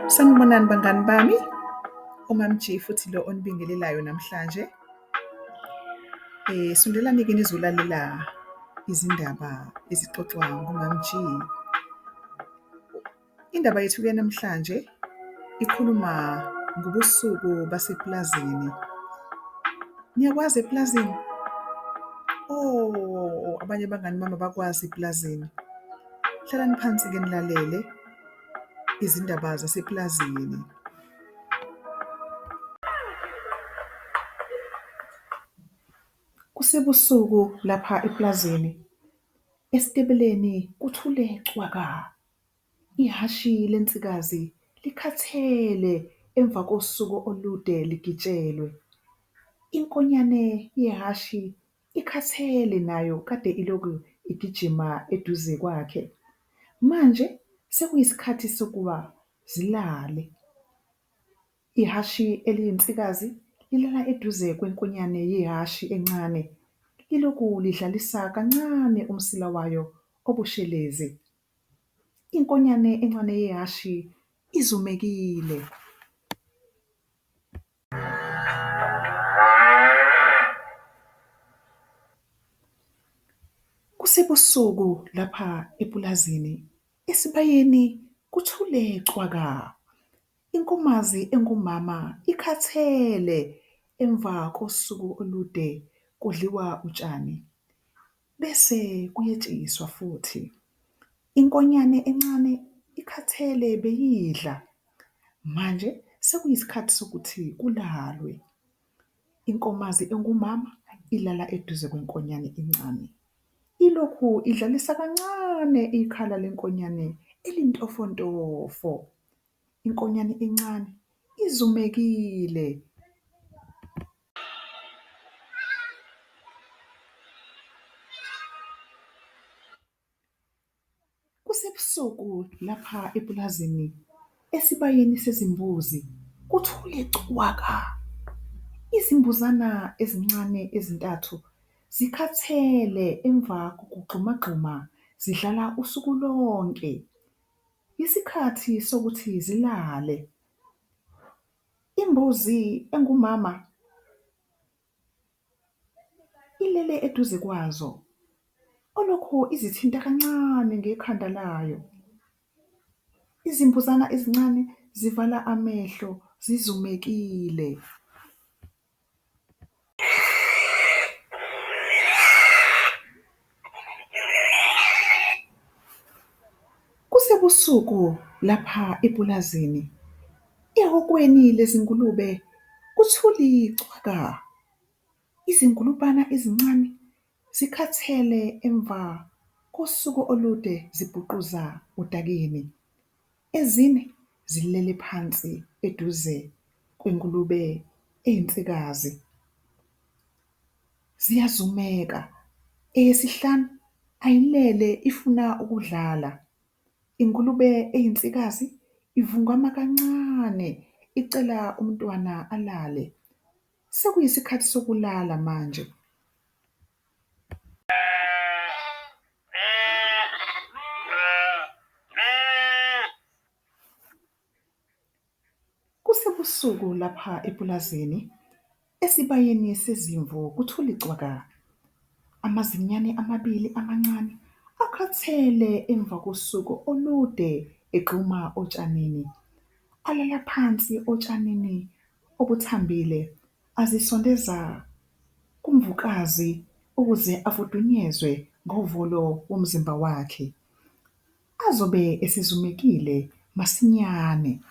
Sanibonani bangani bami, uMamG futhi lo onibingelelayo namhlanje. Sondelani-ke nizolalela izindaba ezixoxwa nguMamG. Indaba yethu-ke namhlanje ikhuluma ngobusuku basepulazini. Niyakwazi epulazini? Oh, abanye abangani bami abakwazi epulazini. Hlalani phansi-ke nilalele izindaba zasepulazini. Kusebusuku lapha epulazini, esitebeleni kuthule cwaka. Ihhashi lensikazi likhathele emva kosuku olude ligitshelwe. Inkonyane yehhashi ikhathele nayo kade ilokhu igijima eduze kwakhe. Manje sekuyisikhathi sokuba zilale. Ihhashi eliyinsikazi lilala eduze kwenkonyane yehhashi encane liloku lidlalisa kancane umsila wayo obushelezi. Inkonyane encane yehhashi izumekile. Kusebusuku lapha epulazini esibayeni kuthule cwaka. Inkomazi engumama ikhathele emva kosuku olude kudliwa utshani bese kuyetshiswa futhi. Inkonyane encane ikhathele beyidla manje sekuyisikhathi sokuthi kulalwe. Inkomazi engumama ilala eduze kwenkonyane encane ilokhu idlalisa kancane ikhala lenkonyane elintofontofo. Inkonyane encane izumekile. Kusebusuku lapha epulazini esibayeni sezimbuzi kuthule cwaka. Izimbuzana ezincane ezintathu zikhathele emva kokugxumagxuma zidlala usuku lonke. Isikhathi sokuthi zilale. Imbuzi engumama ilele eduze kwazo olokhu izithinta kancane ngekhanda layo. Izimbuzana ezincane zivala amehlo zizumekile. Kusebusuku lapha epulazini ehhokweni lezingulube kuthuli cwaka. Izingulubana ezincane zikhathele emva kosuku olude zibhuquza odakeni. Ezine zilele phansi eduze kwengulube eyinsikazi ziyazumeka. Eyesihlanu ayilele ifuna ukudlala. Ingulube eyinsikazi ivungama kancane icela umntwana alale. Sekuyisikhathi sokulala manje. Kusebusuku lapha epulazini esibayeni sezimvu kuthule cwaka. Amazinyane amabili amancane akhathele emva kosuku olude egxuma otshanini. Alala phansi otshanini obuthambile azisondeza kumvukazi ukuze afudunyezwe ngovolo womzimba wakhe. Azobe esezumekile masinyane.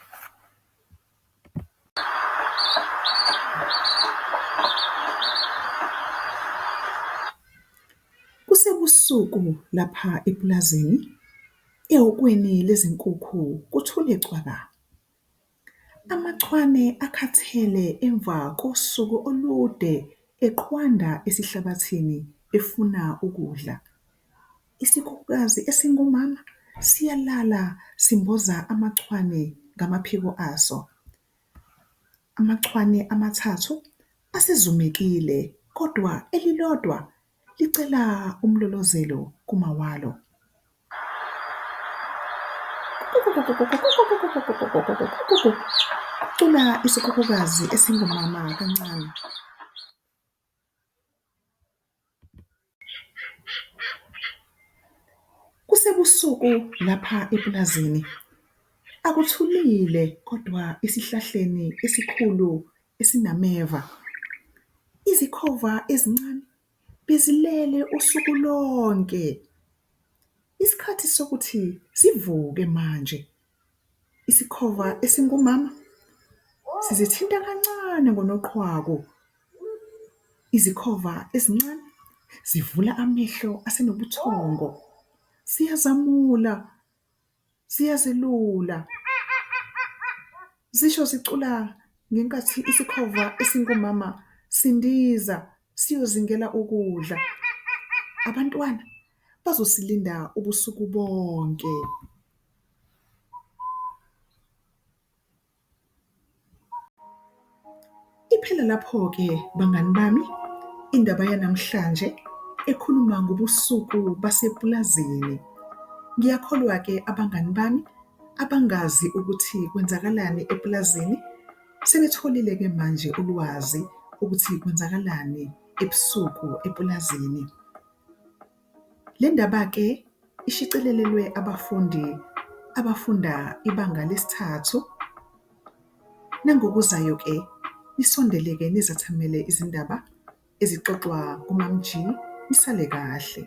Kusebusuku lapha epulazini ehhokweni lezinkukhu kuthule cwaka. Amachwane akhathele emva kosuku olude eqhwanda esihlabathini efuna ukudla. Isikhukhukazi esingumama siyalala simboza amachwane ngamaphiko aso. Amachwane amathathu asezumekile kodwa elilodwa licela umlolozelo kumawalo. Kukukukukukukukukukukukukukuku, kucula isikhukhukazi esingumama kancane. Kusebusuku lapha epulazini akuthulile kodwa esihlahleni esikhulu esinameva. Izikhova ezincane bezilele usuku lonke. Isikhathi sokuthi sivuke manje. Isikhova esingumama sizithinta kancane ngonoqhwaku. Izikhova ezincane zivula amehlo asenobuthongo, siyazamula, siyazelula. Zisho zicula ngenkathi isikhova esingumama sindiza siyozingela ukudla. Abantwana bazosilinda ubusuku bonke. Iphela lapho-ke bangani bami indaba yanamhlanje ekhuluma ngobusuku basepulazini. Ngiyakholwa-ke abangani bami abangazi ukuthi kwenzakalani epulazini sebetholile-ke manje ulwazi ukuthi kwenzakalani ebusuku epulazini. Le ndaba-ke ishicilelelwe abafundi abafunda ibanga lesithathu. Nangokuzayo-ke nisondele-ke nizothamela izindaba ezixoxwa uMaM_G. Nisale kahle.